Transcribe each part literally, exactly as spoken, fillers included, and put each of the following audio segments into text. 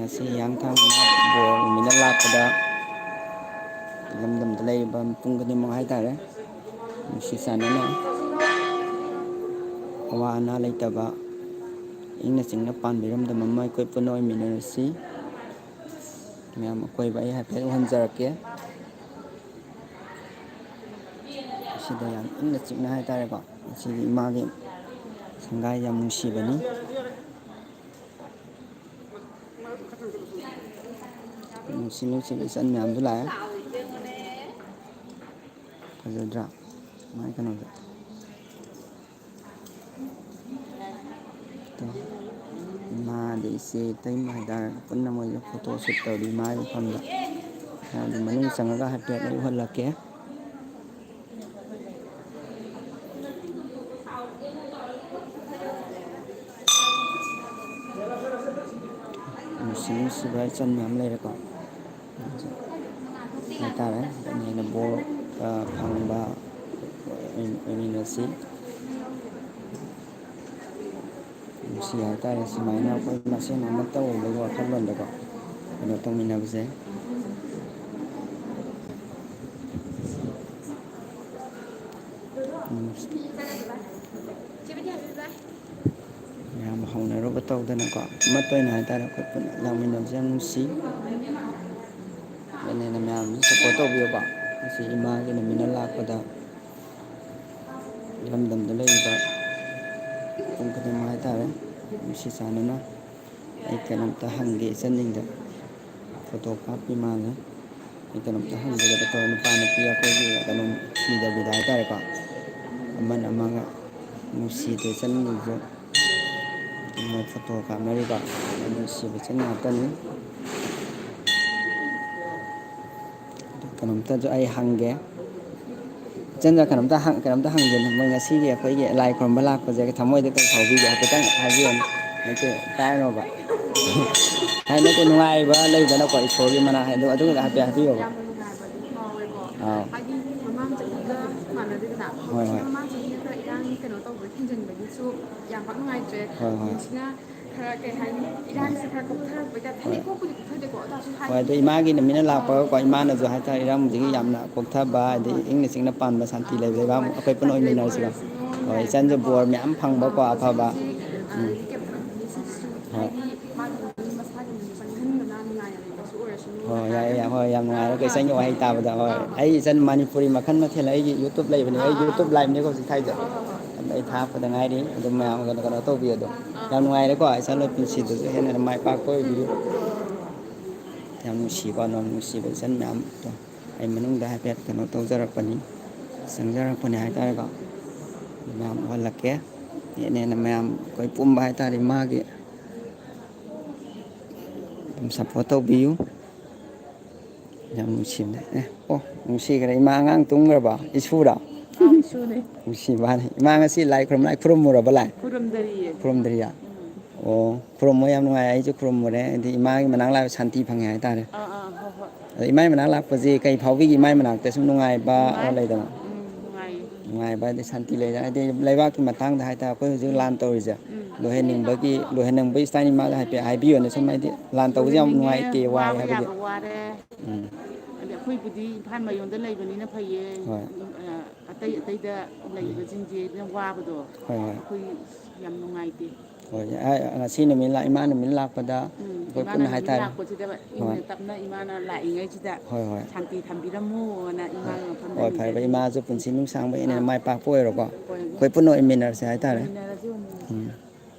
ꯉꯁꯤ ꯍꯤꯌꯥꯡꯊꯥꯡ ꯕꯣꯔ ꯅꯨꯃꯤꯠꯅ ꯂꯥꯛꯄꯗ ꯏꯔꯝꯗꯝꯗ ꯂꯩꯔꯤꯕ ꯃꯤꯄꯨꯝ ꯈꯨꯗꯤꯡꯃꯛ ꯍꯥꯏꯇꯥꯔꯦ, ꯅꯨꯡꯁꯤ ꯆꯥꯟꯅꯅ ꯑꯋꯥ ꯑꯅꯥ ꯂꯩꯇꯕ ꯏꯪꯅ ꯆꯤꯛꯅ ꯄꯥꯟꯕ ꯏꯔꯝꯗꯝ ꯑꯃ ꯑꯩꯈꯣꯏ ꯄꯨꯟꯅ ꯑꯣꯏꯃꯤꯟꯅꯔꯁꯤ꯫ ꯃꯌꯥꯝ ꯑꯀꯣꯏꯕ ꯑꯩ ꯍꯥꯏꯐꯦꯠ ꯎꯍꯟꯖꯔꯛꯀꯦ꯫ ꯑꯁꯤꯗ ꯌꯥꯝ ꯏꯪꯅ ꯆꯤꯛꯅ ꯍꯥꯏꯇꯥꯔꯦꯀꯣ, ꯑꯁꯤꯒꯤ ꯏꯃꯥꯒꯤ ꯁꯪꯒꯥꯏ ꯌꯥꯝ ꯅꯨꯡꯁꯤꯕꯅꯤ꯫ ꯅꯨꯡꯁꯤ ꯅꯨꯡꯁꯤꯕ ꯏꯆꯟ ꯃꯌꯥꯝꯁꯨ ꯂꯥꯛꯑꯦ꯫ ꯐꯖꯗ꯭ꯔꯥ? ꯃꯥꯏ ꯀꯩꯅꯣꯗꯣ꯫ ꯏꯃꯥ ꯑꯗꯩ ꯏꯆꯦ ꯏꯇꯩꯃ ꯍꯥꯏꯇꯥꯔꯦ, ꯄꯨꯟꯅ ꯃꯣꯏꯒ ꯐꯣꯇꯣ ꯁꯨꯠ ꯇꯧꯔꯤ ꯃꯥꯏ ꯃꯐꯝꯗ꯫ ꯑꯗꯨ ꯃꯅꯨꯡ ꯆꯪꯉꯒ ꯍꯥꯏꯐꯦꯠ ꯑꯩ ꯎꯍꯜꯂꯛꯀꯦ꯫ ꯅꯨꯡꯁꯤ ꯅꯨꯡꯁꯤꯕ ꯏꯆꯟ ꯃꯌꯥꯝ ꯂꯩꯔꯦꯀꯣ꯫ ꯍꯥꯏꯇꯥꯔꯦ, ꯑꯗꯨꯃꯥꯏꯅ ꯕꯣꯔ, ꯑ, ꯐꯪꯕ ꯑꯣꯏꯃꯤꯟꯅꯁꯤ꯫ ꯅꯨꯡꯁꯤ ꯍꯥꯏꯇꯥꯔꯦ, ꯁꯨꯃꯥꯏꯅ ꯑꯩꯈꯣꯏ ꯃꯁꯦꯟ ꯑꯃꯠꯇ ꯑꯣꯏꯕꯒꯤ ꯋꯥꯈꯜꯂꯣꯟꯗꯀꯣ ꯀꯩꯅꯣ ꯇꯧꯃꯤꯟꯅꯕꯁꯦ꯫ ꯎꯝ꯫ ꯌꯥꯝ ꯍꯧꯅꯔꯨꯕ ꯇꯧꯗꯅꯀꯣ, ꯑꯃꯠꯇ ꯑꯣꯏꯅ ꯍꯥꯏꯇꯥꯔꯦ, ꯑꯩꯈꯣꯏ ꯄꯨꯟꯅ ꯂꯥꯡꯃꯤꯟꯅꯕꯁꯦ ꯌꯥꯝ ꯅꯨꯡꯁꯤ꯫ ꯑꯗꯨꯅ ꯃꯌꯥꯝꯁꯨ ꯁꯞꯄꯣꯔꯠ ꯇꯧꯕꯤꯌꯨꯀꯣ꯫ ꯉꯁꯤ ꯏꯃꯥꯒꯤ ꯅꯨꯃꯤꯠꯅ ꯂꯥꯛꯄꯗ ꯏꯔꯝꯗꯝꯗ ꯂꯩꯔꯤꯕ ꯃꯤꯄꯨꯝ ꯈꯨꯗꯤꯡꯃꯛ ꯍꯥꯏꯇꯥꯔꯦ, ꯅꯨꯡꯁꯤ ꯆꯥꯟꯅꯅ꯫ ꯑꯩ ꯀꯩꯅꯣꯝꯇ ꯍꯪꯒꯦ ꯏꯆꯟꯁꯤꯡꯗ꯫ ꯐꯣꯇꯣ ꯀꯥꯞꯄꯤ ꯃꯥꯜꯂꯦ꯫ ꯑꯩ ꯀꯩꯅꯣꯝꯇ ꯍꯪꯖꯒꯦ ꯇꯧꯔ, ꯅꯨꯄꯥ ꯅꯨꯄꯤ ꯑꯩꯈꯣꯏꯒꯤ ꯀꯩꯅꯣꯝ ꯊꯤꯗꯕꯤꯗ ꯍꯥꯏꯇꯥꯔꯦꯀꯣ, ꯑꯃꯅ ꯑꯃꯒ ꯅꯨꯡꯁꯤꯗꯦ ꯏꯆꯟꯁꯤꯡꯁꯨ꯫ ꯃꯣꯏ ꯐꯣꯇꯣ ꯀꯥꯞꯅꯔꯤꯕ ꯅꯨꯡꯁꯤꯕ ꯏꯆꯟ ꯉꯥꯛꯇꯅꯤ꯫ ꯀꯩꯅꯣꯝꯇꯁꯨ ꯑꯩ ꯍꯪꯒꯦ꯫ ꯏꯆꯟꯗ ꯀꯩꯅꯣꯝꯇ ꯍꯪ-, ꯀꯩꯅꯣꯝꯇ ꯍꯪꯒꯦꯅꯦ꯫ ꯃꯣꯏ ꯉꯁꯤꯒꯤ ꯑꯩꯈꯣꯏꯒꯤ ꯂꯥꯏ ꯈꯨꯔꯨꯝꯕ ꯂꯥꯛꯄꯁꯦ ꯊꯃꯣꯏꯗ ꯀꯩ ꯐꯥꯎꯕꯤꯒꯦ? ꯍꯥꯏꯐꯦꯠꯇꯪ ꯍꯥꯏꯕꯤꯌꯨꯅꯦ꯫ ꯅꯠꯇꯦ, ꯇꯥꯔꯅꯣꯕ꯫ ꯍꯥꯏ ꯅꯠꯇꯦ, ꯅꯨꯡꯉꯥꯏꯕ ꯂꯩꯗꯅꯀꯣ, ꯏꯁꯣꯔꯒꯤ ꯃꯅꯥꯛ ꯍꯥꯏꯗꯣ, ꯑꯗꯨꯒꯤꯗꯣ ꯍꯥꯏꯐꯦꯠ ꯍꯥꯏꯕꯤꯌꯣꯕ꯫ ꯌꯥꯝꯅ ꯅꯨꯡꯉꯥꯏꯕꯗꯤ ꯐꯥꯎꯋꯦꯀꯣ꯫ ꯑꯥꯎ꯫ ꯍꯥꯏꯗꯤ ꯃꯃꯥꯡ ꯆꯍꯤꯒ ꯃꯥꯟꯅꯗꯦꯗꯅ꯫ ꯍꯣꯏ, ꯍꯣꯏ꯫ ꯃꯃꯥꯡ ꯆꯍꯤꯅ ꯈꯔ ꯏꯔꯥꯡ ꯀꯩꯅꯣ ꯇꯧꯕ ꯊꯤꯡꯖꯤꯟꯕꯒꯤꯁꯨ ꯌꯥꯝ ꯄꯥꯛ ꯅꯨꯡꯉꯥꯏꯇ꯭ꯔꯦ꯫ ꯍꯣꯏ, ꯍꯣꯏ꯫ ꯍꯧꯖꯤꯛꯁꯤꯅ ꯈꯔ ꯀꯩ ꯍꯥꯏꯅꯤ, ꯏꯔꯥꯡꯁꯦ ꯈꯔ ꯀꯣꯛꯊꯔꯛꯄꯩ ꯇꯥꯏꯞ, ꯍꯥꯏꯗꯤ ꯍꯣꯏ꯫ ꯀꯣꯛꯄꯨꯗꯤ ꯀꯣꯛꯊꯗꯦꯀꯣ, ꯑꯗꯨ ꯇꯥꯔꯁꯨ ꯍꯣꯏ, ꯑꯗꯨ ꯍꯥꯏꯗꯤ ꯏꯃꯥꯒꯤ ꯅꯨꯃꯤꯠꯅ ꯂꯥꯛꯄꯒꯀꯣ, ꯏꯃꯥꯅꯁꯨ ꯍꯥꯏꯇꯥꯔꯦ, ꯏꯔꯝꯗꯒꯤ ꯌꯥꯝꯅ ꯀꯣꯛꯊꯕ, ꯍꯥꯏꯗꯤ ꯏꯪꯅ ꯆꯤꯛꯅ ꯄꯥꯟꯕ ꯁꯥꯟꯇꯤ ꯂꯩꯕ ꯂꯩꯕꯥꯛ ꯑꯃ ꯑꯩꯈꯣꯏ ꯄꯨꯟꯅ ꯁꯥꯟꯇꯤ ꯂꯩꯕ ꯑꯣꯏꯃꯤꯟꯅꯔꯁꯤꯀꯣ꯫ ꯑꯣꯏꯔꯁꯅꯨ ꯍꯣꯏ, ꯏꯆꯟꯁꯨ ꯍꯥꯏꯅꯀꯣ꯫ ꯕꯣꯔ ꯃꯌꯥꯝ ꯐꯪꯕꯀꯣ, ꯑꯐꯕ꯫ ꯍꯧꯖꯤꯛ, ꯑ, ꯎꯝ꯫ ꯍꯧꯖꯤꯛ ꯀꯦꯞ ꯊꯝꯕ ꯃꯤꯁꯤꯡꯁꯤꯁꯨ ꯍꯣꯏ꯫ ꯍꯥꯏꯗꯤ ꯃꯥꯒꯤ ꯃꯤ ꯃꯁꯥꯒꯤ ꯃꯤ ꯆꯪꯍꯟꯗꯅ ꯅꯨꯡꯉꯥꯏꯅ ꯂꯩꯕꯁꯨ ꯑꯣꯏꯔꯁꯅꯨ ꯍꯣꯏ, ꯌꯥꯏ, ꯍꯥꯏꯇꯥꯔꯦ꯫ ꯌꯥꯏ, ꯍꯣꯏ, ꯌꯥꯝ ꯅꯨꯡꯉꯥꯏꯔꯦ꯫ ꯑꯥ, ꯀꯩꯁꯥꯒꯤ ꯋꯥꯍꯩ ꯇꯥꯕꯗ, ꯍꯣꯏ꯫ ꯑꯥ, ꯍꯣꯏ꯫ ꯑꯩ ꯏꯆꯟ ꯃꯅꯤꯄꯨꯔꯤ ꯃꯈꯜ ꯃꯊꯦꯜ ꯑꯩꯒꯤ YouTube ꯂꯩꯕꯅꯦ, ꯑꯥ, ꯑꯩ ꯑꯥ, YouTube live ꯅꯦꯀꯣ ꯍꯧꯖꯤꯛ ꯊꯥꯏꯁꯦ꯫ ꯍꯣꯏ, ꯍꯣꯏ, ꯍꯣꯏ꯫ ꯑꯗ ꯑꯩ ꯊꯥꯔꯛꯄꯗ ꯉꯥꯏꯔꯤ꯫ ꯑꯗꯨꯝ ꯃꯌꯥꯝꯒ ꯀꯩꯅꯣ ꯇꯧꯕꯤꯌꯨ ꯑꯗꯣ꯫ ꯑꯥ꯫ ꯌꯥꯝ ꯅꯨꯡꯉꯥꯏꯔꯦꯀꯣ, ꯏꯆꯟ ꯍꯣꯏ ꯄꯨꯟꯁꯤꯗꯁꯨ ꯍꯦꯟꯅ ꯍꯦꯟꯅ ꯃꯥꯏ ꯄꯥꯛꯄ ꯑꯣꯏꯕꯤꯌꯨ꯫ ꯌꯥꯝ ꯅꯨꯡꯁꯤꯀꯣ, ꯌꯥꯝ ꯅꯨꯡꯁꯤꯕ ꯏꯆꯟ ꯃꯌꯥꯝꯗꯣ꯫ ꯑꯩ ꯃꯅꯨꯡꯗ ꯍꯥꯏꯐꯦꯠ ꯀꯩꯅꯣ ꯇꯧꯖꯔꯛꯄꯅꯤ, ꯆꯪꯖꯔꯛꯄꯅꯤ ꯍꯥꯏꯇꯥꯔꯦꯀꯣ꯫ ꯑꯗꯨ ꯃꯌꯥꯝ ꯎꯍꯜꯂꯛꯀꯦ꯫ ꯍꯦꯟꯅ ꯍꯦꯟꯅ ꯃꯌꯥꯝ ꯑꯩꯈꯣꯏ ꯄꯨꯝꯕ ꯍꯥꯏꯇꯥꯔꯦ, ꯃꯥꯒꯤ ꯑꯗꯨꯝ support ꯇꯧꯕꯤꯌꯨ꯫ ꯌꯥꯝ ꯅꯨꯡꯁꯤꯕꯅꯦ꯫ ꯑꯦ, ꯑꯣ, ꯅꯨꯡꯁꯤꯈ꯭ꯔꯦ꯫ ꯏꯃꯥ ꯑꯉꯥꯡ ꯇꯨꯝꯈ꯭ꯔꯕ? ꯏꯁꯨꯔꯣ? ꯑꯥ, ꯏꯁꯨꯅꯦ꯫ ꯅꯨꯡꯁꯤꯕꯅꯤ꯫ ꯏꯃꯥ ꯉꯁꯤ ꯂꯥꯏ ꯈꯨꯔꯨꯝ-, ꯂꯥꯏ ꯈꯨꯔꯨꯝꯃꯨꯔꯕ ꯂꯥꯏ? ꯈꯨꯔꯨꯝꯗꯔꯤꯌꯦ꯫ ꯈꯨꯔꯨꯝꯗ꯭ꯔꯤꯌꯥ? ꯎꯝ꯫ ꯑꯣ, ꯈꯨꯔꯨꯝꯃꯣ, ꯌꯥꯝ ꯅꯨꯡꯉꯥꯏ꯫ ꯑꯩꯁꯨ ꯈꯨꯔꯨꯝꯃꯨꯔꯦ꯫ ꯍꯥꯏꯗꯤ ꯏꯃꯥꯒꯤ ꯃꯅꯥꯛ ꯂꯥꯛꯑꯒ ꯁꯥꯟꯇꯤ ꯐꯪꯉꯦ ꯍꯥꯏꯇꯥꯔꯦ꯫ ꯑꯥ, ꯑꯥ, ꯍꯣꯏ, ꯍꯣꯏ꯫ ꯑꯗꯣ ꯏꯃꯥꯒꯤ ꯃꯅꯥꯛ ꯂꯥꯛꯄꯁꯦ ꯀꯩ ꯐꯥꯎꯕꯤꯒꯦ? ꯏꯃꯥꯒꯤ ꯃꯅꯥꯛꯇ ꯁꯨꯝ ꯅꯨꯡꯉꯥꯏꯕ ꯅꯨꯡꯉꯥꯏ꯫ ꯂꯩꯗꯅ? ꯎꯝ, ꯅꯨꯡꯉꯥꯏꯌꯦ꯫ ꯅꯨꯡꯉꯥꯏꯕ ꯍꯥꯏꯗꯤ ꯁꯥꯟꯇꯤ ꯂꯩꯗꯅ, ꯍꯥꯏꯗꯤ ꯂꯩꯕꯥꯛꯀꯤ ꯃꯇꯥꯡꯗ ꯍꯥꯏꯇꯥꯔꯦ, ꯑꯩꯈꯣꯏ ꯍꯧꯖꯤꯛ ꯂꯥꯟ ꯇꯧꯔꯤꯁꯦ꯫ ꯎꯝ꯫ ꯂꯣꯏꯍꯟꯅꯤꯡꯕꯒꯤ, ꯂꯣꯏꯍꯟꯅꯤꯡꯕꯒꯤ style ꯏꯃꯥꯗ ꯍꯥꯏꯐꯦꯠ ꯍꯥꯏꯕꯤꯌꯣꯅꯦ, ꯁꯨꯝ ꯍꯥꯏꯗꯤ ꯂꯥꯟ ꯇꯧꯕꯁꯦ ꯌꯥꯝ ꯂꯣꯏꯍꯟꯅꯤꯡꯉꯦ, ꯅꯨꯡꯉꯥꯏꯇꯦ, ꯋꯥꯏ ꯋꯥꯕ ꯍꯥꯏꯕꯒꯤ꯫ ꯌꯥꯕ ꯋꯥꯔꯦ꯫ ꯎꯝ꯫ ꯑꯗ ꯑꯩꯈꯣꯏꯕꯨꯗꯤ ꯏꯝꯐꯥꯜ ꯃꯌꯣꯟꯗ ꯂꯩꯕꯅꯤꯅ ꯐꯩꯌꯦ꯫ ꯍꯣꯏ꯫ ꯑ, ꯑꯇꯩ ꯑꯇꯩꯗ ꯎꯝ꯫ ꯂꯩꯕꯁꯤꯡꯁꯦ ꯌꯥꯝ ꯋꯥꯕꯗꯣ꯫ ꯍꯣꯏ, ꯍꯣꯏ꯫ ꯑꯩꯈꯣꯏ ꯌꯥꯝ ꯅꯨꯡꯉꯥꯏꯇꯦ꯫ ꯍꯣꯏ, ꯑ, ꯉꯁꯤ ꯅꯨꯃꯤꯠ ꯂꯥꯛ-, ꯏꯃꯥ ꯅꯨꯃꯤꯠ ꯂꯥꯛꯄꯗ ꯎꯝ, ꯑꯩꯈꯣꯏ ꯏꯃꯥꯅ ꯄꯨꯟꯅ ꯅꯨꯃꯤꯠ ꯍꯥꯏꯇꯥꯔꯦ꯫ ꯂꯥꯛꯄꯁꯤꯗ ꯍꯣꯏ꯫ ꯏꯪꯅ ꯇꯞꯅ ꯏꯃꯥꯅ ꯂꯥꯛꯏꯉꯩꯁꯤꯗ ꯍꯣꯏ, ꯍꯣꯏ꯫ ꯁꯥꯟꯇꯤ ꯊꯝꯕꯤꯔꯝꯃꯣꯅ ꯍꯣꯏ꯫ ꯏꯃꯥꯒꯤ ꯃꯐꯝꯗ ꯍꯣꯏ, ꯐꯔꯦ, ꯐꯔꯦ꯫ ꯅꯤꯖꯔꯤ꯫ ꯏꯃꯥꯁꯨ ꯄꯨꯟꯁꯤ ꯅꯨꯡꯁꯥꯡꯕ ꯍꯦꯟꯅ ꯑꯥ꯫ ꯃꯥꯏ ꯄꯥꯛꯄ ꯑꯣꯏꯔꯣꯀꯣ꯫ ꯍꯣꯏ꯫ ꯑꯩꯈꯣꯏ ꯄꯨꯟꯅ ꯑꯣꯏꯃꯤꯟꯅꯔꯁꯦ ꯍꯥꯏꯇꯥꯔꯦ꯫ ꯑꯣꯏꯃꯤꯟꯅꯔꯁꯤ, ꯑꯣꯏꯃꯤꯟꯅꯔꯁꯤ꯫ ꯎꯝ꯫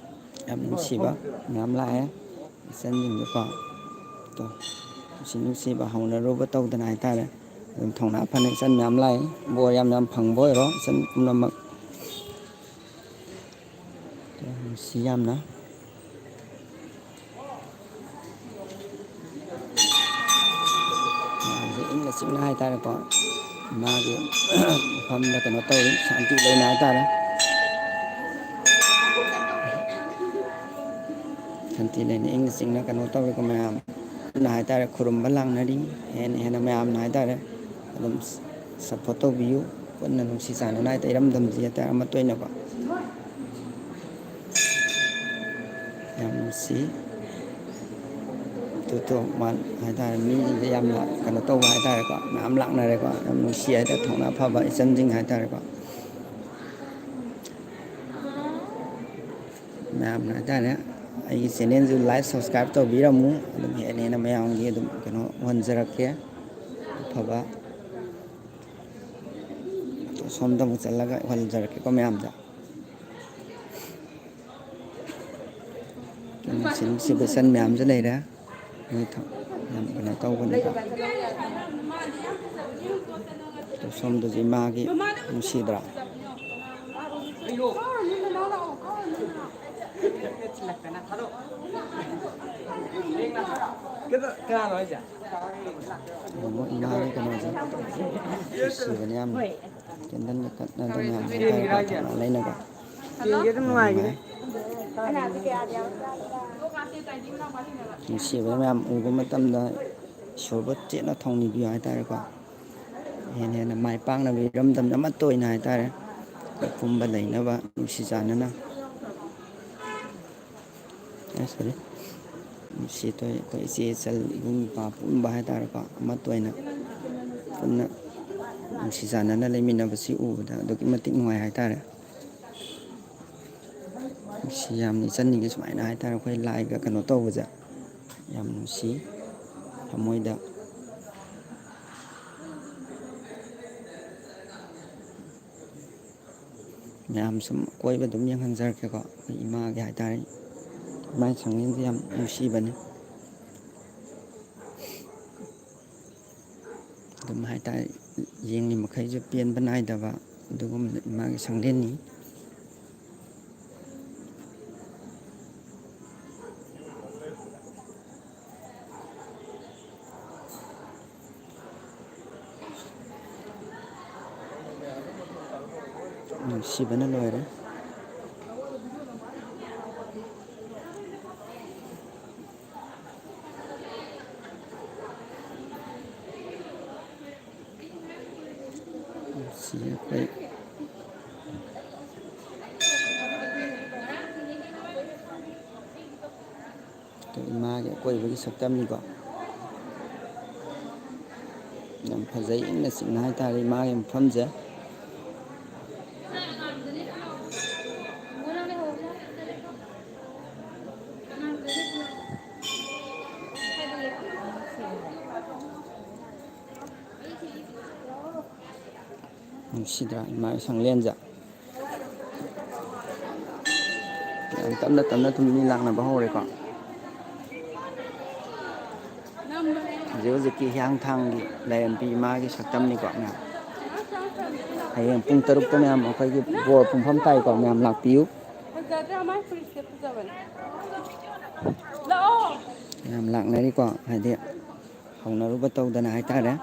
ꯌꯥꯝ ꯅꯨꯡꯁꯤꯕ ꯃꯌꯥꯝ ꯂꯥꯛꯑꯦ꯫ ꯏꯆꯟꯁꯤꯡꯗꯨꯀꯣ꯫ ꯇꯣ, ꯅꯨꯡꯁꯤ ꯅꯨꯡꯁꯤꯕ ꯍꯧꯅꯔꯨꯕ ꯇꯧꯗꯅ ꯍꯥꯏꯇꯥꯔꯦ꯫ ꯑꯗꯨꯝ ꯊꯧꯅꯥ ꯐꯅ ꯏꯆꯟ ꯃꯌꯥꯝ ꯂꯥꯛꯑꯦ꯫ ꯕꯣꯔ ꯌꯥꯝ ꯌꯥꯝ ꯐꯪꯕ ꯑꯣꯏꯔꯣ ꯏꯆꯟ ꯄꯨꯝꯅꯃꯛ꯫ ꯇꯣ, ꯅꯨꯡꯁꯤ ꯌꯥꯝꯅ꯫ ꯃꯌꯥꯝꯁꯦ ꯏꯪꯅ ꯆꯤꯛꯅ ꯍꯥꯏꯇꯥꯔꯦꯀꯣ꯫ ꯃꯥꯒꯤ ꯃꯐꯝꯗ ꯀꯩꯅꯣ ꯇꯧꯔꯤ, ꯁꯥꯟꯇꯤ ꯂꯩꯅ ꯍꯥꯏꯇꯥꯔꯦ꯫ ꯁꯥꯟꯇꯤ ꯂꯩꯅ ꯏꯪꯅ ꯆꯤꯛꯅ ꯀꯩꯅꯣ ꯇꯧꯔꯤꯀꯣ ꯃꯌꯥꯝ꯫ ꯑꯗꯨꯅ ꯍꯥꯏꯇꯥꯔꯦ, ꯈꯨꯔꯨꯝꯕ ꯂꯥꯛꯅꯔꯤ, ꯍꯦꯟꯅ ꯍꯦꯟꯅ ꯃꯌꯥꯝꯅ ꯍꯥꯏꯇꯥꯔꯦ꯫ ꯑꯗꯨꯝ support ꯇꯧꯕꯤꯌꯨ꯫ ꯄꯨꯟꯅ ꯅꯨꯡꯁꯤ ꯆꯥꯟꯅꯅ ꯍꯥꯏꯇꯥꯔꯦ, ꯏꯔꯝꯗꯝꯁꯤ ꯍꯥꯏꯇꯥꯔꯦ, ꯑꯃꯠꯇ ꯑꯣꯏꯅꯀꯣ꯫ ꯌꯥꯝ ꯅꯨꯡꯁꯤ꯫ ꯇꯨ ꯇꯨ ꯃꯥ ꯍꯥꯏꯇꯥꯔꯦ, ꯃꯤꯁꯤꯡꯁꯦ ꯌꯥꯝꯅ ꯀꯩꯅꯣ ꯇꯧꯕ ꯍꯥꯏꯇꯥꯔꯦꯀꯣ, ꯃꯌꯥꯝ ꯂꯥꯛꯅꯔꯦꯀꯣ꯫ ꯌꯥꯝ ꯅꯨꯡꯁꯤ ꯍꯥꯏꯇꯥꯔꯦ, ꯊꯧꯅꯥ ꯐꯕ ꯏꯆꯟꯁꯤꯡ ꯍꯥꯏꯇꯥꯔꯦꯀꯣ꯫ ꯃꯌꯥꯝꯅ ꯍꯥꯏꯇꯥꯔꯦ, ꯑꯩꯒꯤ ꯆꯦꯅꯦꯜꯁꯨ like, subscribe ꯇꯧꯕꯤꯔꯝꯃꯨ꯫ ꯑꯗꯨꯝ ꯍꯦꯟꯅ ꯍꯦꯟꯅ ꯃꯌꯥꯝꯒꯤ ꯑꯗꯨꯝ ꯀꯩꯅꯣ ꯎꯍꯟꯖꯔꯛꯀꯦ, ꯑꯐꯕ꯫ ꯑꯗꯣ ꯁꯣꯝꯗ ꯑꯃꯨꯛ ꯆꯠꯂꯒ ꯎꯍꯟꯖꯔꯛꯀꯦꯀꯣ ꯃꯌꯥꯝꯗ꯫ ꯁꯤꯟ ꯁꯤꯕ ꯁꯟ ꯃꯌꯥꯝꯁꯨ ꯂꯩꯔꯦ꯫ ꯃꯣꯏ ꯊ-, ꯌꯥꯝ ꯀꯩꯅꯣ ꯇꯧꯕꯅꯦꯕ꯫ ꯑꯗꯣ ꯁꯣꯝꯗꯁꯨ ꯏꯃꯥꯒꯤ ꯅꯨꯡꯁꯤꯗ꯭ꯔꯥ? ꯏꯃꯥꯒꯤ ꯀꯩꯅꯣꯁꯦ ꯅꯨꯡꯁꯤꯕꯅꯦ ꯌꯥꯝꯅ꯫ ꯀꯦꯟꯗꯜꯒ ꯀꯠꯅꯗꯅ ꯃꯌꯥꯝ ꯍꯥꯏꯇꯥꯔꯦꯀꯣ, ꯊꯧꯅꯥ ꯂꯩꯅꯀꯣ꯫ ꯌꯦꯡꯒꯦ ꯑꯗꯨꯝ ꯅꯨꯡꯉꯥꯏꯒꯅꯤ꯫ ꯅꯨꯡꯁꯤꯕ ꯃꯌꯥꯝ ꯎꯕ ꯃꯇꯝꯗ ꯏꯁꯣꯔꯕꯨ ꯆꯦꯠꯅ ꯊꯧꯅꯤꯕꯤꯌꯨ ꯍꯥꯏꯇꯥꯔꯦꯀꯣ꯫ ꯍꯦꯟꯅ ꯍꯦꯟꯅ ꯃꯥꯏ ꯄꯥꯛꯅꯕ ꯏꯔꯝꯗꯝꯗ ꯑꯃꯠꯇ ꯑꯣꯏꯅ ꯍꯥꯏꯇꯥꯔꯦ, ꯄꯨꯝꯕ ꯂꯩꯅꯕ ꯅꯨꯡꯁꯤ ꯆꯥꯟꯅꯅ꯫ ꯑꯦ, ꯁꯣꯔꯤ꯫ ꯅꯨꯡꯁꯤ ꯇꯣꯏ ꯑꯩꯈꯣꯏ ꯏꯆꯦ ꯏꯆꯜ ꯏꯕꯨꯡ ꯏꯄ꯭ꯋꯥ ꯄꯨꯝꯕ ꯍꯥꯏꯇꯥꯔꯦꯀꯣ, ꯑꯃꯠꯇ ꯑꯣꯏꯅ ꯄꯨꯟꯅ ꯅꯨꯡꯁꯤ ꯆꯥꯟꯅꯅ ꯂꯩꯃꯤꯟꯅꯕꯁꯤ ꯎꯕꯗ ꯑꯗꯨꯛꯀꯤ ꯃꯇꯤꯛ ꯅꯨꯡꯉꯥꯏ ꯍꯥꯏꯇꯥꯔꯦ꯫ ꯅꯨꯡꯁꯤ ꯌꯥꯝꯅ ꯏꯆꯟꯁꯤꯡꯁꯦ ꯁꯨꯃꯥꯏꯅ ꯍꯥꯏꯇꯥꯔꯦ, ꯑꯩꯈꯣꯏ ꯂꯥꯏꯒ ꯀꯩꯅꯣ ꯇꯧꯕꯁꯦ ꯌꯥꯝ ꯅꯨꯡꯁꯤ ꯊꯃꯣꯏꯗ꯫ ꯃꯌꯥꯝ ꯁꯨꯝ ꯑꯀꯣꯏꯕ ꯑꯗꯨꯝ ꯌꯦꯡꯍꯟꯖꯔꯛꯀꯦꯀꯣ꯫ ꯑꯩꯈꯣꯏ ꯏꯃꯥꯒꯤ ꯍꯥꯏꯇꯥꯔꯦ, ꯏꯃꯥꯒꯤ ꯁꯪꯂꯦꯟꯁꯦ ꯌꯥꯝ ꯅꯨꯡꯁꯤꯕꯅꯤ꯫ ꯑꯗꯨꯝ ꯍꯥꯏꯇꯥꯔꯦ, ꯌꯦꯡꯂꯤ ꯃꯈꯩꯁꯨ ꯄꯦꯟꯕ ꯅꯥꯏꯗꯕ ꯑꯗꯨꯒꯨꯝꯕ ꯏꯃꯥꯒꯤ ꯁꯪꯂꯦꯟꯅꯤ꯫ ꯅꯨꯡꯁꯤꯕꯅ ꯂꯣꯏꯔꯦ꯫ ꯅꯨꯡꯁꯤ ꯑꯩꯈꯣꯏ꯫ ꯑꯗꯣ ꯏꯃꯥꯒꯤ ꯑꯀꯣꯏꯕꯒꯤ ꯁꯛꯇꯝꯅꯤꯀꯣ꯫ ꯌꯥꯝ ꯐꯖꯩ, ꯏꯪꯅ ꯆꯤꯛꯅ ꯍꯥꯏꯇꯥꯔꯦ ꯏꯃꯥꯒꯤ ꯃꯐꯝꯁꯦ꯫ ꯅꯨꯡꯁꯤꯗ꯭ꯔꯥ ꯏꯃꯥꯒꯤ ꯁꯪꯂꯦꯟꯁꯦ? ꯌꯥꯝ ꯇꯞꯅ ꯇꯞꯅ ꯑꯗꯨꯝ ꯃꯤ ꯂꯥꯛꯅꯕ ꯍꯧꯔꯦꯀꯣ꯫ ꯍꯧꯖꯤꯛ ꯍꯧꯖꯤꯛꯀꯤ ꯍꯤꯌꯥꯡꯊꯥꯡꯒꯤ ꯂꯥꯏꯔꯦꯝꯕꯤ ꯏꯃꯥꯒꯤ ꯁꯛꯇꯝꯅꯤꯀꯣ ꯃꯌꯥꯝ꯫ ꯍꯌꯦꯡ ꯄꯨꯡ ꯇꯔꯨꯛꯇ ꯃꯌꯥꯝ ꯑꯩꯈꯣꯏꯒꯤ ꯕꯣꯔ ꯄꯨꯡꯐꯝ ꯇꯥꯏꯀꯣ, ꯃꯌꯥꯝ ꯂꯥꯛꯄꯤꯌꯨ꯫ ꯐꯖꯗ꯭ꯔꯥ ꯃꯥꯏ ꯐꯨꯔꯤꯠꯁꯦ? ꯐꯖꯕꯅꯦ꯫ ꯂꯥꯛꯑꯣ꯫ ꯌꯥꯝ ꯂꯥꯛꯅꯔꯤꯀꯣ, ꯍꯥꯏꯗꯤ ꯍꯧꯅꯔꯨꯕ ꯇꯧꯗꯅ ꯍꯥꯏꯇꯥꯔꯦ꯫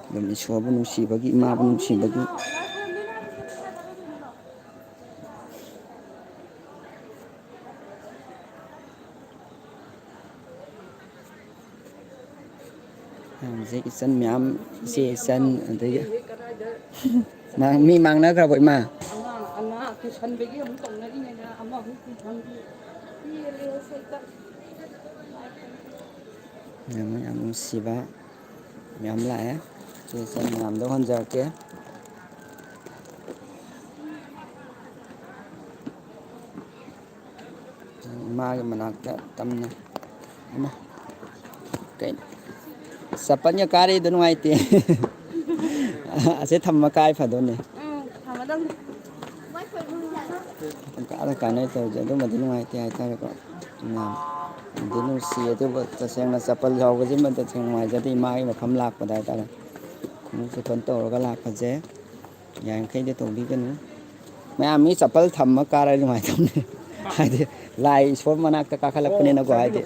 ꯑꯗꯨꯝ ꯏꯁꯣꯔꯕꯨ ꯅꯨꯡꯁꯤꯕꯒꯤ, ꯏꯃꯥꯕꯨ ꯅꯨꯡꯁꯤꯕꯒꯤ꯫ ꯍꯧꯖꯤꯛ ꯏꯆꯟ ꯃꯌꯥꯝ, ꯏꯆꯦ ꯏꯆꯟ, ꯑꯗꯒꯤ ꯃꯥ-, ꯃꯤ ꯃꯥꯡꯅꯈ꯭ꯔꯕꯣ ꯏꯃꯥ? ꯑꯉꯥꯡ, ꯑꯉꯥꯡ ꯇꯨꯏꯁꯟꯗꯒꯤ ꯑꯃꯨꯛ ꯇꯧꯅꯔꯤꯉꯩꯗ ꯑꯃꯃꯨꯛ ꯇꯨꯏꯁꯟꯒꯤ ꯄꯦꯜꯂꯦ ꯍꯦꯛꯇ꯫ ꯌꯥꯝ, ꯌꯥꯝ ꯅꯨꯡꯁꯤꯕ ꯃꯌꯥꯝ ꯂꯥꯛꯑꯦ꯫ ꯏꯆꯦ ꯏꯆꯟ ꯃꯌꯥꯝꯗ ꯍꯣꯟꯖꯔꯛꯀꯦ꯫ ꯏꯃꯥꯒꯤ ꯃꯅꯥꯛꯇ ꯇꯝꯅ꯫ ꯏꯃꯥ꯫ ꯀꯩꯅꯣ? ꯆꯄꯟꯒ ꯀꯥꯔꯤꯗꯣ ꯅꯨꯡꯉꯥꯏꯇꯦ꯫ ꯑꯁꯤ ꯊꯝꯃ ꯀꯥꯏ ꯐꯗꯣꯏꯅꯦ꯫ ꯎꯝ, ꯊꯝꯃꯗꯧꯅꯤ꯫ ꯄꯪꯀꯥꯗ ꯀꯥꯟꯅꯩ ꯇꯧꯔꯤꯁꯦ꯫ ꯑꯗꯨꯃꯗꯤ ꯅꯨꯡꯉꯥꯏꯇꯦ ꯍꯥꯏꯇꯥꯔꯦꯀꯣ꯫ ꯌꯥꯝ ꯅꯨꯡꯗꯤ ꯅꯨꯡꯁꯤ, ꯑꯗꯨꯕꯨ ꯇꯁꯦꯡꯅ ꯆꯄꯜ ꯌꯥꯎꯕꯁꯤꯃ ꯇꯁꯦꯡꯅ ꯅꯨꯡꯉꯥꯏꯖꯗꯦ꯫ ꯏꯃꯥꯒꯤ ꯃꯐꯝ ꯂꯥꯛꯄꯗ ꯍꯥꯏꯇꯥꯔꯦ꯫ ꯈꯣꯡꯎꯞ ꯆꯄꯜ ꯇꯧꯔꯒ ꯂꯥꯛꯄꯁꯦ ꯌꯥꯔꯤꯈꯩꯗꯤ ꯇꯧꯕꯤꯒꯅꯨ꯫ ꯃꯌꯥꯝ ꯃꯤ ꯆꯄꯜ ꯊꯝꯃ ꯀꯥꯔꯗꯤ ꯅꯨꯡꯉꯥꯏꯇꯕꯅꯤ꯫ ꯍꯥꯏꯗꯤ ꯂꯥꯏ ꯏꯁꯣꯔ ꯃꯅꯥꯛꯇ ꯀꯥꯈꯠꯂꯛꯄꯅꯤꯅꯀꯣ, ꯍꯥꯏꯗꯤ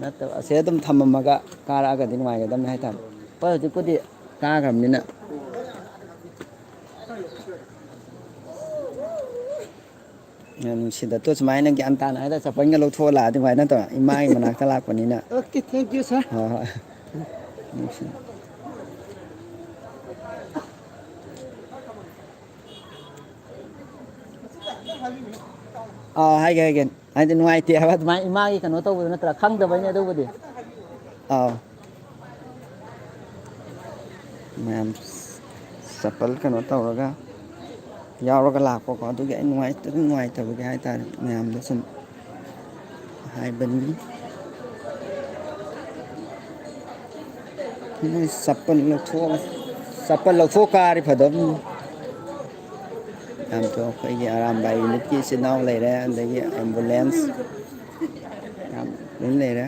ꯅꯠꯇꯕ ꯑꯁꯤꯗ ꯑꯗꯨꯝ ꯊꯝꯃꯝꯃꯒ ꯀꯥꯔꯛꯑꯒꯗꯤ ꯅꯨꯡꯉꯥꯏꯒꯗꯕꯅꯤ ꯍꯥꯏꯇꯥꯔꯦ꯫ ꯍꯣꯏ, ꯍꯧꯖꯤꯛꯄꯨꯗꯤ ꯀꯥꯈ꯭ꯔꯕꯅꯤꯅ꯫ ꯌꯥꯝ ꯅꯨꯡꯁꯤꯗ꯫ ꯇꯣ, ꯁꯨꯃꯥꯏꯅ ꯒ꯭ꯌꯥꯟ ꯇꯥꯅ ꯍꯥꯏꯇꯥꯔꯦ, ꯆꯄꯜꯒ ꯂꯧꯊꯣꯛꯑ ꯂꯥꯛꯑꯗꯤ ꯅꯨꯡꯉꯥꯏ ꯅꯠꯇ꯭ꯔꯣ? ꯏꯃꯥꯒꯤ ꯃꯅꯥꯛꯇ ꯂꯥꯛꯄꯅꯤꯅ꯫ Okay, thank you, sir. ꯍꯣꯏ, ꯍꯣꯏ꯫ ꯅꯨꯡꯁꯤ꯫ ꯑꯥ, ꯍꯥꯏꯒꯦ, ꯍꯥꯏꯒꯦ꯫ ꯍꯥꯏꯗꯤ ꯅꯨꯡꯉꯥꯏꯇꯦ ꯍꯥꯏꯕ, ꯑꯗꯨꯃꯥꯏꯅ ꯏꯃꯥꯒꯤ ꯀꯩꯅꯣ ꯇꯧꯕꯗꯣ ꯅꯠꯇ꯭ꯔꯥ? ꯈꯪꯗꯕꯩꯅꯦ ꯑꯗꯨꯕꯨꯗꯤ꯫ ꯑꯥꯎ꯫ ꯃꯌꯥꯝ ꯆꯄꯜ ꯀꯩꯅꯣ ꯇꯧꯔꯒ ꯌꯥꯎꯔꯒ ꯂꯥꯛꯄꯀꯣ, ꯑꯗꯨꯒꯤ ꯑꯩ ꯅꯨꯡꯉꯥꯏꯇ-, ꯅꯨꯡꯉꯥꯏꯇꯕꯒꯤ ꯍꯥꯏꯇꯥꯔꯦ, ꯃꯌꯥꯝꯗ ꯁꯨꯝ ꯍꯥꯏꯕꯅꯤ꯫ ꯅꯣꯏ ꯆꯄꯜ ꯂꯧꯊꯣꯛꯑꯒ, ꯆꯄꯜ ꯂꯧꯊꯣꯛ ꯀꯥꯔꯤ ꯐꯗꯧꯅꯤ꯫ ꯌꯥꯝ ꯊꯨ-, ꯑꯩꯈꯣꯏꯒꯤ ꯑꯔꯥꯝꯕꯥꯏ ꯌꯨꯅꯤꯠꯀꯤ ꯏꯆꯤꯟ ꯏꯅꯥꯎ ꯂꯩꯔꯦ, ꯑꯗꯒꯤ ꯑꯦꯝꯕꯨꯂꯦꯟꯁ ꯌꯥꯝ ꯂꯣꯏ ꯂꯩꯔꯦ꯫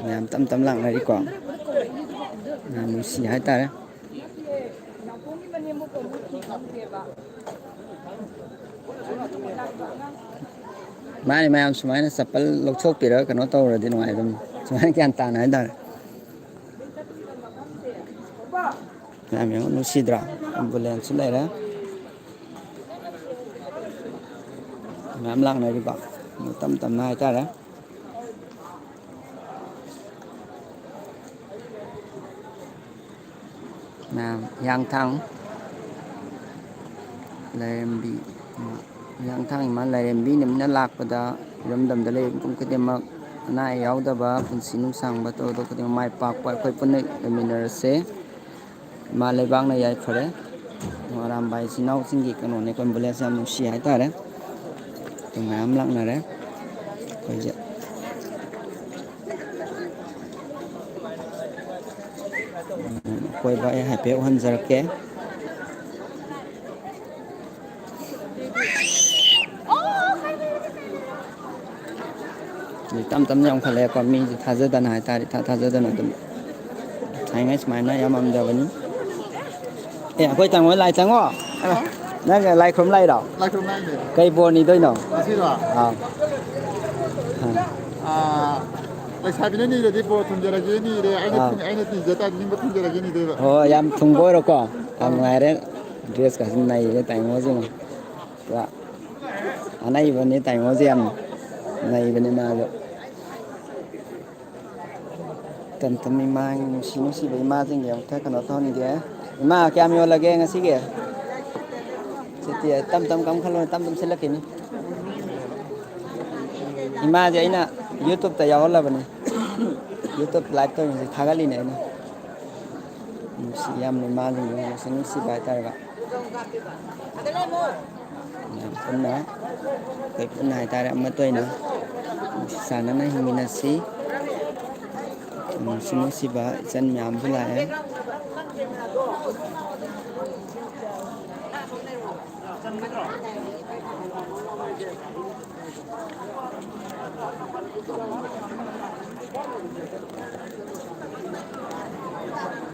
ꯃꯌꯥꯝ ꯇꯞ ꯇꯞ ꯂꯥꯛꯅꯔꯤꯀꯣ꯫ ꯌꯥꯝ ꯅꯨꯡꯁꯤ ꯍꯥꯏꯇꯥꯔꯦ꯫ ꯃꯥꯅꯤ, ꯃꯌꯥꯝ ꯁꯨꯃꯥꯏꯅ ꯆꯄꯜ ꯂꯧꯊꯣꯛꯄꯤꯔꯒ ꯀꯩꯅꯣ ꯇꯧꯔꯗꯤ ꯅꯨꯡꯉꯥꯏꯒꯗꯕꯅꯤ꯫ ꯁꯨꯃꯥꯏꯅ ꯒ꯭ꯌꯥꯟ ꯇꯥꯅ ꯍꯥꯏꯇꯥꯔꯦ꯫ ꯃꯌꯥꯝ ꯌꯦꯡꯉꯨ, ꯅꯨꯡꯁꯤꯗ꯭ꯔꯥ? ꯑꯦꯝꯕꯨꯂꯦꯟꯁꯁꯨ ꯂꯩꯔꯦ꯫ ꯃꯌꯥꯝ ꯂꯥꯛꯅꯔꯤꯕ ꯇꯞ ꯇꯞꯅ ꯍꯥꯏꯇꯥꯔꯦ꯫ ꯃꯌꯥꯝ ꯍꯤꯌꯥꯡꯊꯥꯡ ꯂꯥꯏꯔꯦꯝꯕꯤ, ꯍꯤꯌꯥꯡꯊꯥꯡ ꯏꯃꯥ ꯂꯥꯏꯔꯦꯝꯕꯤ ꯅꯨꯃꯤꯠꯅ ꯂꯥꯛꯄꯗ ꯏꯔꯝꯗꯝꯗ ꯂꯩꯔꯤꯕ ꯃꯤꯄꯨꯝ ꯈꯨꯗꯤꯡꯃꯛ ꯑꯅꯥ ꯑꯌꯦꯛ ꯌꯥꯎꯗꯕ, ꯄꯨꯟꯁꯤ ꯅꯨꯡꯁꯥꯡꯕ, ꯇꯧꯗꯕ ꯈꯨꯗꯤꯡꯃꯛ ꯃꯥꯏ ꯄꯥꯛꯄ ꯑꯩꯈꯣꯏ ꯄꯨꯟꯅ ꯂꯩꯃꯤꯟꯅꯔꯁꯦ꯫ ꯏꯃꯥ ꯂꯩꯕꯥꯛꯅ ꯌꯥꯏꯐꯔꯦ꯫ ꯑꯔꯥꯝꯕꯥꯏ ꯏꯆꯤꯟ ꯏꯅꯥꯎꯁꯤꯡꯒꯤ ꯀꯩꯅꯣꯅꯦ, ꯑꯦꯝꯕꯨꯂꯦꯟꯁ ꯌꯥꯝ ꯅꯨꯡꯁꯤ ꯍꯥꯏꯇꯥꯔꯦ꯫ ꯑꯗꯨ ꯃꯌꯥꯝ ꯂꯥꯛꯅꯔꯦ꯫ ꯑꯩꯈꯣꯏꯁꯦ ꯑꯀꯣꯏꯕ ꯑꯩ ꯍꯥꯏꯐꯦꯠ ꯎꯍꯟꯖꯔꯛꯀꯦ꯫ ꯇꯞ ꯇꯞꯅ ꯌꯥꯝꯈꯠꯂꯛꯑꯦꯀꯣ, ꯃꯤꯁꯦ ꯊꯥꯖꯗꯅ ꯍꯥꯏꯇꯥꯔꯦ, ꯏꯊꯥ ꯊꯥꯖꯗꯅ ꯑꯗꯨꯝ꯫ ꯊꯥꯏꯅꯉꯩ ꯁꯨꯃꯥꯏꯅ ꯌꯥꯝꯃꯝꯗꯕꯅꯤ꯫ ꯑꯦ, ꯑꯩꯈꯣꯏ ꯇꯥꯃꯣ ꯂꯥꯏ ꯆꯪꯉꯣ꯫ ꯅꯪ ꯂꯥꯏ ꯈꯨꯔꯨꯝ ꯂꯥꯛꯏꯔꯣ? ꯂꯥꯏ ꯈꯨꯔꯨꯝ ꯂꯥꯛꯏꯅꯦ꯫ ꯀꯩ ꯕꯣꯔ ꯅꯤꯗꯣꯏꯅꯣ? ꯉꯁꯤꯔꯣ? ꯑꯥ꯫ ꯑꯥ, ꯂꯩꯁꯥꯕꯤꯅ ꯅꯤꯔꯗꯤ ꯕꯣꯔ ꯊꯝꯖꯔꯒꯦ ꯅꯤꯔꯦ, ꯑꯩꯅ ꯑꯥ꯫ ꯊꯝ-, ꯑꯩꯅ ꯅꯤꯖ ꯇꯥꯔꯗꯤ ꯅꯤꯡꯕ ꯊꯝꯖꯔꯒꯦ ꯅꯤꯗꯣꯏꯕ꯫ ꯑꯣ, ꯌꯥꯝ ꯊꯨꯡꯕ ꯑꯣꯏꯔꯣꯀꯣ꯫ ꯌꯥꯝ ꯑꯥ꯫ ꯅꯨꯡꯉꯥꯏꯔꯦ꯫ ꯗ꯭ꯔꯦꯁꯀꯁꯦ ꯅꯩꯔꯦ ꯇꯥꯃꯣꯁꯤꯡ꯫ ꯄꯨꯔꯥ ꯑꯅꯩꯕꯅꯤ ꯇꯥꯃꯣꯁꯦ, ꯌꯥꯝ ꯅꯩꯕꯅꯤ ꯃꯥꯁꯨ꯫ ꯇꯝ ꯇꯝ ꯏꯃꯥ, ꯅꯨꯡꯁꯤ ꯅꯨꯡꯁꯤꯕ ꯏꯃꯥꯁꯤꯡꯒꯤ ꯑꯃꯨꯛꯇ ꯀꯩꯅꯣ ꯇꯧꯍꯟꯒꯦ꯫ ꯏꯃꯥ, ꯀꯌꯥꯝ ꯌꯣꯜꯂꯒꯦ ꯉꯁꯤꯒꯤ? ꯁꯤꯗꯤ ꯇꯞ ꯇꯞ ꯀꯝꯈꯠꯂꯣ, ꯇꯞ ꯇꯞ ꯁꯤꯜꯂꯛꯈꯤꯅꯤ꯫ ꯏꯃꯥꯁꯦ ꯑꯩꯅ YouTube-ꯇ ꯌꯥꯎꯍꯜꯂꯕꯅꯤ꯫ YouTube live ꯇꯧꯔꯤꯁꯦ ꯊꯥꯒꯠꯂꯤꯅꯦ ꯑꯩꯅ꯫ ꯅꯨꯡꯁꯤ ꯌꯥꯝꯅ ꯏꯃꯥꯁꯤꯡꯁꯦ ꯅꯨꯡꯁꯤ ꯅꯨꯡꯁꯤꯕ ꯍꯥꯏꯇꯥꯔꯦꯀꯣ꯫ ꯃꯌꯥꯝ ꯄꯨꯟꯅ, ꯑꯩꯈꯣꯏ ꯄꯨꯟꯅ ꯍꯥꯏꯇꯥꯔꯦ, ꯑꯃꯠꯇ ꯑꯣꯏꯅ ꯅꯨꯡꯁꯤ ꯆꯥꯟꯅꯅ ꯍꯤꯡꯃꯤꯟꯅꯁꯤ꯫ ꯅꯨꯡꯁꯤ ꯅꯨꯡꯁꯤꯕ ꯏꯆꯟ ꯃꯌꯥꯝꯁꯨ ꯂꯥꯛꯑꯦ꯫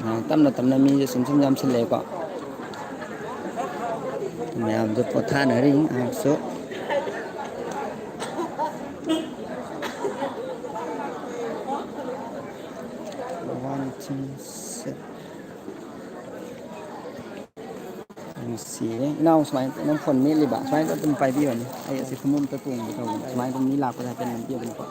ꯑ, ꯇꯞꯅ ꯇꯞꯅ ꯃꯤꯁꯦ ꯁꯨꯝ ꯁꯨꯝ ꯌꯥꯝꯁꯤꯜꯂꯛꯑꯦꯀꯣ꯫ ꯃꯌꯥꯝꯁꯨ ꯄꯣꯊꯥꯅꯔꯤ ꯉꯥꯏꯍꯥꯛꯁꯨ꯫ One, two, three. ꯅꯨꯡꯁꯤꯌꯦ꯫ ꯏꯅꯥꯎ ꯁꯨꯃꯥꯏꯅ ꯅꯪ ꯐꯣꯟ ꯃꯦꯠꯂꯤꯕ ꯁꯨꯃꯥꯏꯅ ꯑꯗꯨꯝ ꯄꯥꯏꯕꯤꯌꯣꯅꯦ꯫ ꯑꯩ ꯑꯁꯤ ꯈꯣꯡꯎꯞ ꯑꯝꯇ ꯇꯣꯡꯒꯦ ꯇꯧꯕꯅꯦ꯫ ꯁꯨꯃꯥꯏꯅ ꯑꯗꯨꯝ ꯃꯤ ꯂꯥꯛꯄꯗ ꯍꯥꯏꯐꯦꯠ ꯅꯝꯕꯤꯌꯨꯅꯦꯀꯣ꯫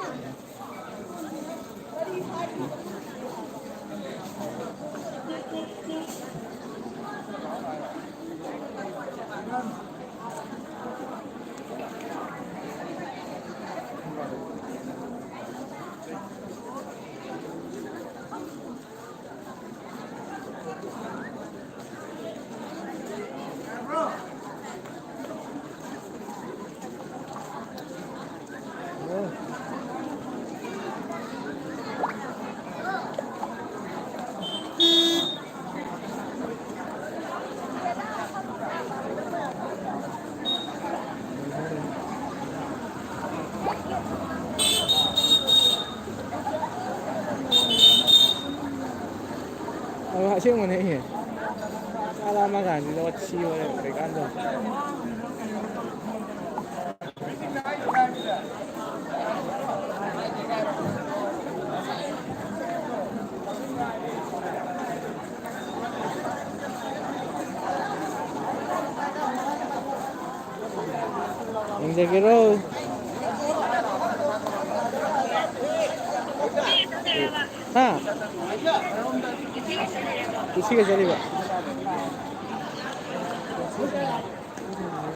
ꯑꯗꯣ ꯑꯁꯦꯡꯕꯅꯦ ꯑꯩ ꯆꯥꯛ ꯂꯥꯝꯃ ꯀꯥꯟꯁꯤꯗ ꯋꯥꯊꯤ ꯋꯥꯔꯦꯝ ꯀꯩꯀꯥꯟꯗ꯫ ꯌꯦꯡꯖꯒꯦꯔꯣ? ꯍꯥ? ꯀꯨꯁꯤꯒ ꯆꯠꯂꯤꯕ?